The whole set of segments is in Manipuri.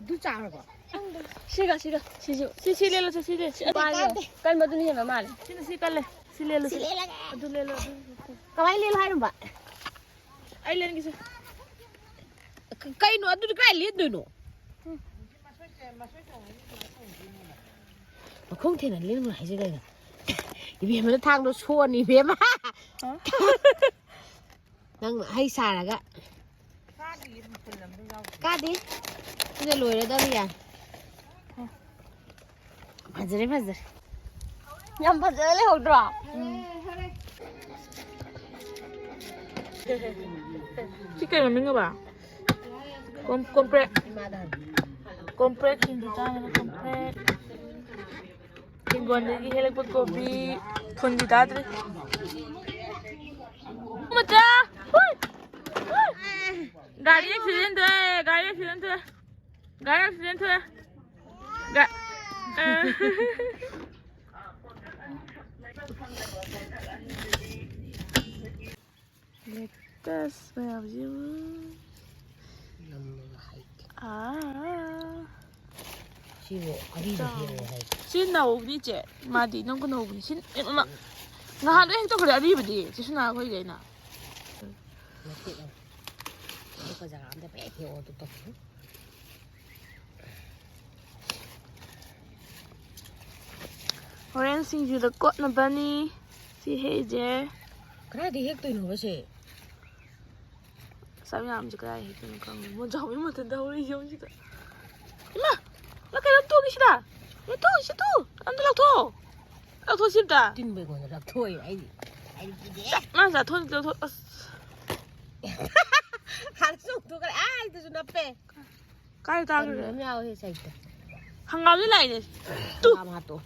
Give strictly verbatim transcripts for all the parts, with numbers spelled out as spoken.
ꯑꯗꯨ ꯆꯥꯔꯕꯣ? ꯁꯤꯒ, ꯁꯤꯒ, ꯁꯤꯁꯨ꯫ ꯁꯤ, ꯁꯤ ꯂꯦꯜꯂꯣ, ꯁꯤ, ꯁꯤ, ꯁꯤ꯫ ꯁꯤ ꯄꯥꯏꯌꯣ꯫ ꯀꯥꯟꯗꯦ꯫ ꯀꯟꯕꯗꯨꯅ ꯍꯦꯟꯕ ꯃꯥꯜꯂꯦ꯫ ꯁꯤꯅ ꯁꯤ ꯀꯜꯂꯦ꯫ ꯁꯤ ꯂꯦꯜꯂꯣ, ꯁꯤ ꯁꯤ꯫ ꯂꯦꯜꯂꯒꯦ꯫ ꯑꯗꯨ ꯂꯦꯜꯂꯣ, ꯑꯗꯨ꯫ ꯀꯃꯥꯏꯅ ꯂꯦꯜꯂꯣ ꯍꯥꯏꯅꯣꯕ? ꯑꯩ ꯂꯦꯟꯒꯦꯁꯦ꯫ ꯀ-, ꯀꯩꯅꯣ? ꯑꯗꯨꯗꯤ ꯀꯥꯏ ꯂꯦꯟꯗꯣꯏꯅꯣ? ꯃꯈꯣꯡ ꯊꯦꯡꯅ ꯂꯦꯟꯒꯅꯨ ꯍꯥꯏꯁꯦ ꯀꯩꯅꯣ? ꯏꯕꯦꯝꯃꯅ ꯊꯥꯡꯗꯣ ꯁꯣꯛꯑꯅꯤ, ꯏꯕꯦꯝꯃ꯫ ꯍꯥ? ꯅꯪ ꯍꯩ ꯁꯥꯔꯒ꯫ ꯀꯥꯗꯤ꯫ ꯁꯤꯅ ꯂꯣꯏꯔꯗꯕꯅꯤ ꯌꯥ꯫ ꯐꯖꯔꯦ, ꯐꯖꯔꯦ꯫ ꯌꯥꯝ ꯐꯖꯅ ꯂꯩꯍꯧꯗ꯭ꯔꯣ? ꯁꯤ ꯀꯩ ꯃꯃꯤꯡ ꯑꯕ? ꯀꯣꯝ-, ꯀꯣꯝꯄ꯭ꯔꯦꯛ꯫ ꯀꯣꯝꯄ꯭ꯔꯦꯛ ꯁꯤꯡꯖꯨ ꯆꯥꯅꯕ ꯀꯣꯝꯄ꯭ꯔꯦꯛ꯫ ꯍꯤꯡꯒꯣꯜꯗꯒꯤ ꯍꯦꯜꯂꯛꯄ ꯀꯣꯕꯤ꯫ ꯐꯨꯟꯗꯤ ꯇꯥꯗ꯭ꯔꯤ꯫ ꯃꯆꯥ! ꯍꯨꯏ! ꯍꯨꯏ! ꯒꯥꯔꯤ ꯑꯦꯛꯁꯤꯗꯦꯟ ꯊꯣꯛꯑꯦ, ꯒꯥꯔꯤ ꯑꯦꯛꯁꯤꯗꯦꯟ ꯊꯣꯛꯑꯦ꯫ ꯒꯥꯔꯤ ꯑꯦꯛꯁꯤꯗꯦꯟ ꯊꯣꯛꯑꯦ꯫ ꯒꯥ-, ꯑ꯫ ꯂꯦꯛꯇꯁ ꯃꯌꯥꯝꯁꯤꯕꯨ꯫ ꯅꯝꯃꯒ ꯍꯩꯒꯦ꯫ ꯑꯥ꯫ ꯁꯤꯕꯨ ꯑꯔꯤꯕ ꯆꯥꯎ꯫ ꯍꯦꯛꯑꯣ ꯍꯥꯏ꯫ ꯁꯤ ꯅꯧꯕꯅꯤ, ꯆꯦ꯫ ꯃꯥꯗꯤ ꯅꯪ ꯀꯅꯧꯕꯅꯤ꯫ ꯁꯤ, ꯑꯦ, ꯃꯃꯥ, ꯅꯍꯥꯟ ꯂꯣꯏ ꯍꯦꯛꯇꯣꯛꯈ꯭ꯔꯦ ꯑꯔꯤꯕꯗꯤ꯫ ꯆꯦ ꯁꯨꯅꯥ ꯈꯣꯏꯒꯤ ꯑꯩꯅ꯫ ꯅꯠꯇꯦ, ꯅꯪ꯫ ꯑꯇꯣꯞꯄ ꯖꯒꯥ ꯑꯝꯗ ꯍꯦꯛ ꯍꯦꯛꯑꯣ ꯑꯗꯨ ꯇꯧ꯫ ꯍꯣꯔꯦꯟ ꯁꯤꯡꯖꯨꯗ ꯀꯣꯠꯅꯕꯅꯤ ꯁꯤ ꯍꯦꯛꯏꯁꯦ꯫ ꯀꯗꯥꯏꯗ ꯍꯦꯛꯇꯣꯏꯅꯣꯕ ꯁꯦ? ꯑꯁ ꯌꯥꯝꯁꯦ ꯀꯗꯥꯏ ꯍꯦꯛꯇꯣꯏꯅꯣ ꯈꯪꯗꯦ꯫ ꯃꯣꯟꯖꯥꯎꯕꯤ ꯃꯊꯟꯇ ꯍꯧꯔꯛꯏꯁꯦ ꯍꯧꯖꯤꯛꯇ꯫ ꯏꯃꯥ! ꯏꯃꯥ, ꯀꯩꯅꯣꯝ ꯇꯣꯛꯏꯁꯤꯗ! ꯀꯩꯅꯣ ꯇꯣꯛꯏꯁꯤ ꯇꯨ! ꯑꯝꯇ ꯂꯧꯊꯣꯛꯑꯣ! ꯂꯧꯊꯣꯛꯑꯣ ꯁꯤ ꯑꯝꯇ! ꯇꯤꯟꯕ ꯑꯩꯉꯣꯟꯗ ꯂꯧꯊꯣꯛꯑꯦ ꯑꯩꯗꯤ꯫ ꯑꯩꯗꯤ ꯀꯤꯗꯦ꯫ ꯆꯞ ꯃꯥꯟꯅ ꯆꯥꯊꯣꯛ-, ꯂꯧꯊꯣꯛ-, ꯑꯁ꯫ ꯍꯥꯟꯅ ꯆꯣꯡꯊꯣꯛꯈ꯭ꯔꯦ꯫ ꯑꯥ, ꯑꯩꯗꯁꯨ ꯅꯞꯄꯦ꯫ ꯀꯥꯏ ꯇꯥꯈ꯭ꯔꯦ? ꯀꯔꯤꯅꯣꯝ ꯌꯥꯎꯋꯦ ꯁꯥꯏꯠꯇ꯫ ꯍꯪꯒꯥꯝꯗꯤ ꯂꯥꯛꯏꯅꯦ꯫ ꯇꯨ! ꯍꯪꯒꯥꯝ ꯍꯥꯠꯇꯣꯛ꯫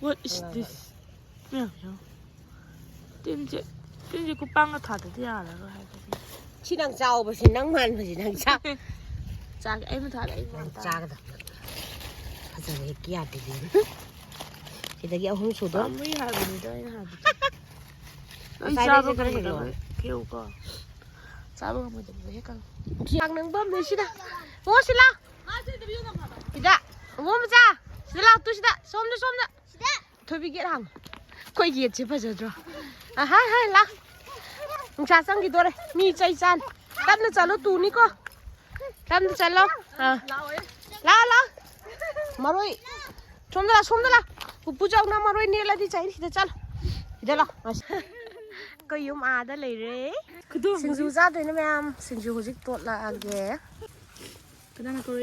What is ꯍꯪꯒꯥꯝ this? ꯍꯥꯠ꯫ ꯃꯌꯥꯝ ꯌꯥꯎ-, ꯇꯤꯟꯁꯦ, ꯇꯤꯟꯁꯦ ꯈꯨꯄꯥꯡꯒ ꯊꯥꯗꯗꯤ ꯌꯥꯔꯔꯣꯏ ꯍꯥꯏꯕꯅꯤ꯫ ꯁꯤ ꯅꯪ ꯆꯥꯎꯕꯁꯤ, ꯅꯪ ꯃꯥꯟꯕꯁꯤ ꯅꯪ ꯆꯥ-, ꯆꯥꯒꯦ, ꯑꯩ ꯃꯊꯥꯗ ꯑꯩ ꯅꯪ ꯃꯥꯟ ꯇꯥꯔꯦ꯫ ꯆꯥꯒꯗꯕ꯫ ꯐꯖꯔꯦ, ꯀꯤꯌꯥ ꯇꯤꯗꯤ꯫ ꯁꯤꯗꯒꯤ ꯑꯍꯨꯝ ꯁꯨꯗꯣ꯫ ꯄꯥꯝꯃꯨꯏ ꯍꯥꯏꯕꯅꯤꯗ ꯑꯩꯅ ꯍꯥꯏꯕꯗꯤ꯫ ꯑꯩ ꯉꯁꯥꯏꯗꯩꯁꯦ ꯆꯥꯕ ꯈꯔ ꯉꯝꯗꯕ ꯍꯦꯛꯂꯛꯑꯣ꯫ ꯍꯦꯛꯎꯀꯣ꯫ ꯆꯥꯕ ꯉꯝꯃꯣꯏꯗꯕꯗꯣ ꯍꯦꯛꯀꯅꯨ꯫ ꯆꯥꯛ ꯅꯪ ꯄꯥꯝꯃꯦ ꯁꯤꯗ꯫ ꯑꯣ, ꯁꯤꯂꯥ꯫ ꯁꯤꯗ, ꯑꯃꯨ ꯃꯆꯥ, ꯁꯤꯗ ꯂꯥꯛꯇꯨ ꯁꯤꯗ, ꯁꯣꯝꯗ, ꯁꯣꯝꯗ꯫ ꯁꯤꯗ꯫ ꯊꯣꯏꯕꯤ ꯒꯦꯠ ꯍꯥꯡꯉꯨ꯫ ꯑꯩꯈꯣꯏ ꯒꯦꯠꯁꯦ ꯐꯖꯗ꯭ꯔꯣ? ꯑꯍꯥ, ꯍꯥ, ꯂꯥꯛ꯫ ꯅꯨꯡꯁꯥ ꯆꯪꯈꯤꯗꯣꯔꯦ꯫ ꯃꯤ ꯆꯩ ꯆꯥꯅꯤ꯫ ꯇꯞꯅ ꯆꯠꯂꯣ, ꯇꯨꯅꯤꯀꯣ꯫ ꯇꯞꯅ ꯆꯠꯂꯣ꯫ ꯑꯥ꯫ ꯂꯥꯛꯑꯣ, ꯂꯥꯛꯑꯣ꯫ ꯃꯔꯣꯏ꯫ ꯁꯣꯝꯗ ꯂꯥ, ꯁꯣꯝꯗ ꯂꯥ꯫ ꯄꯨꯄꯨ ꯆꯥꯎꯅ ꯃꯔꯣꯏ ꯅꯦꯜꯂꯗꯤ ꯆꯥꯏꯅꯤ꯫ ꯁꯤꯗ ꯆꯠꯂꯣ꯫ ꯁꯤꯗ ꯂꯥ꯫ ꯑꯩꯈꯣꯏ ꯌꯨꯝ ꯑꯥꯗ ꯂꯩꯔꯦ꯫ ꯁꯤꯡꯖꯨ ꯆꯥꯗꯣꯏꯅꯦ ꯃꯌꯥꯝ꯫ ꯁꯤꯡꯖꯨ ꯍꯧꯖꯤꯛ ꯇꯣꯠꯂꯛꯑꯒꯦ꯫ ꯀꯅꯥꯅ ꯀꯧꯔꯛꯏ?